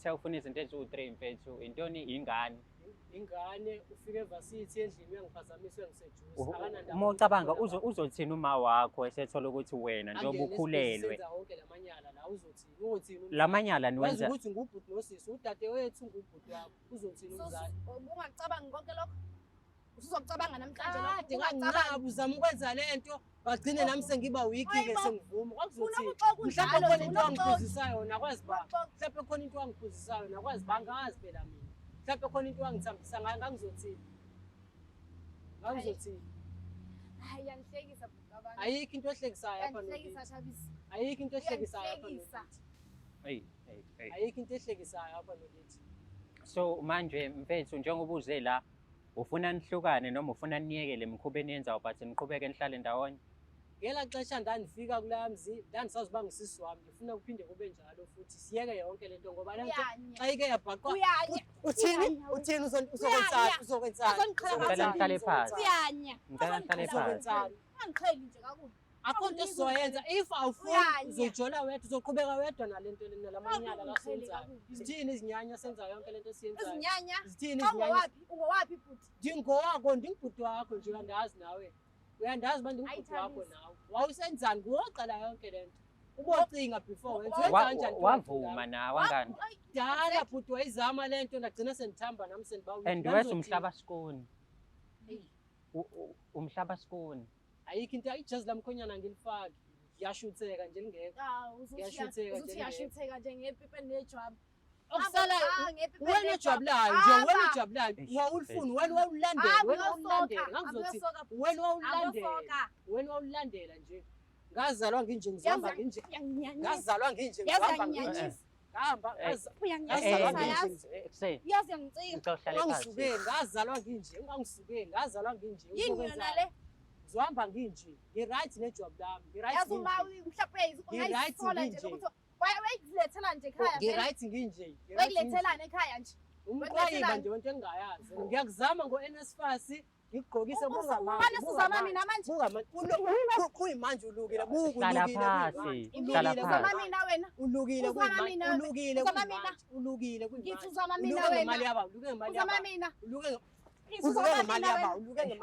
Uthe ufuna izinto eziwu-3 mfethu. Intoni? Ingane. Ingane, ufike evasithi endlini uyangiphazamisa, uyangisedusa. Akanandaba. Uma ucabanga uzothini uma wakho esethola ukuthi wena njengoba Angene ukhulelwe. senza wonke lamanyala la, uzothini? Uzothini? Lamanyala Wazi niwenza ukuthi ngubhuti nosisi, udadewethu ngubhuti wakho. Uzothini umzali? Ungacabangi konke lokho. Usuzokucabanga namhlanje lokho. Kade Ungacabangi. nganqaba uzama ukwenza le nto, bagcine nami sengiba weak-ke, Hayibo. sengivuma. Kwakuzothini? Unobuxoki Mhlawumbe unjalo khona nje, into unobuxoki. wangiphuzisa yona, akwazi ba. Unobuxoki. Mhlawumbe khona into wangiphuzisa yona, akwazi ba, angazi phela mina. Mhlawumbe khona into wangithambisa ngayo, ngangizothini? Ngangizothini? Hayi, uyangihlekisa bhuti wabantu. Ayikho into ehlekisayo apha Uyangihlekisa Nokithi. Thabisi. Ayikho into ehlekisayo apha Uyangihlekisa. Nokithi. Eyi, eyi, eyi. Ayikho into ehlekisayo apha Nokithi. So manje mfethu, njengoba uze la, ufuna nihlukane noma ufuna niyeke le mikhuba eniyenzayo but niqhubeke nihlale ndawonye? Ngela xesha ndandifika kulaa mzi, ndandisazi uba ngusisi wami, ndifuna kuphinde kube njalo futhi, siyeke yonke le nto ngoba le nto Uyanya. xa ike yabhaqwa. Uyanya. Uthini? Uyanya. Uthini? Uzokwenzani? Uyanya. Uzokwenzani? Uzongiqhela. Ngicela nihlale phansi. Uyanya. Ngicela nihlale phansi. Uzokwenzani? Ungangiqheli nje kakubi. Akho nto sizoyenza. If awufuni, Uyanya. uzojola wedwa, uzoqhubeka wedwa nale nto le, nalamanyala la Ungangiqheli siyenzayo. kakubi. Zithini izinyanya senza yonke le nto esiyenzayo? Izinyanya. Zithini Xa izinyanya? ungowaphi? Ungowaphi bhuti? Ndingowakho, ndingubhuti wakho nje, uyandazi nawe. Uyandazi uba ndingubhuti wakho Ayithabisi. nawe. Wawusenzani? Nguwoqala yonke le nto. Ubocinga before wenza. Wenza kanjani? Wavuma nawe angani? Ay, Dala bhuti wayizama le nto, ndagcina sendithamba nami sendiba weak. And wes Ndandizothini? umhlaba sikoni. Eyi. Umhlaba sikoni. Ayikho into, ijezi lamkhonyana ngilifaki. Ngiyashutheka nje lingekho. Ah, Ngiyashutheka uzuthi nje. uyashutheka nje ngepipa nejwabu. Okusala Ah, ngepipa wena nejwabu. ojabulayo nje, wena Hamba. ojabulayo, Eish, wawulifuni wena, wawulandela Hamba wena, uyosoka, wawulandela. hamba Ngangizothi uyosoka bhuti. wena Hamba wawulandela, uyosoka. wena wawulandela nje. Ngazalwa nginje, ngizohamba Yazi- nginje. Uyanginyanyisa. Ngazalwa nginje, Yazi ngizohamba nginje. uyanginyanyisa. Ngahamba Eh. Uyanginyanyisa Ngazalwa yazi. Kuseni. Yazi uyangicika. Ngicela uhlale phansi. Ungangisukeli, ngazalwa nginje, ungangisukeli, ngazalwa nginje. Yini yona Uzokwenzani? le? Ngizohamba nginje. Ngi-right nejwabu lami, ngi-right Yazi uma nginje. mhlawumbe Ngi-right ungayisola nje nginje. ukuthi wayekulethelani nje ekhaya vele. Ngi-right nginje. Ngi-right nginje. Wayekulethelani ekhaya nje. Umqwayiba nje wento engingayazi. Ngiyakuzama ngo-NSFAS ngikugqokise, buka manje. Ubani usuzama mina manje? Buka manje. Kuyimanje ulukile, buka Hlala ulukile phansi. kuyimanje. Hlala Ulukile phansi. Uzama mina wena. Ulukile Uzama kuyimanje. mina. Ulukile Uzama kuyimanje. mina. Ulukile kuyimanje. Ngithi uzama mina Uluke wena. ngemali yaba, uluke ngemali Uzama yaba. mina. Uluke Ngithi uluke uzama ngemali mina yaba, wena. uluke ngemali.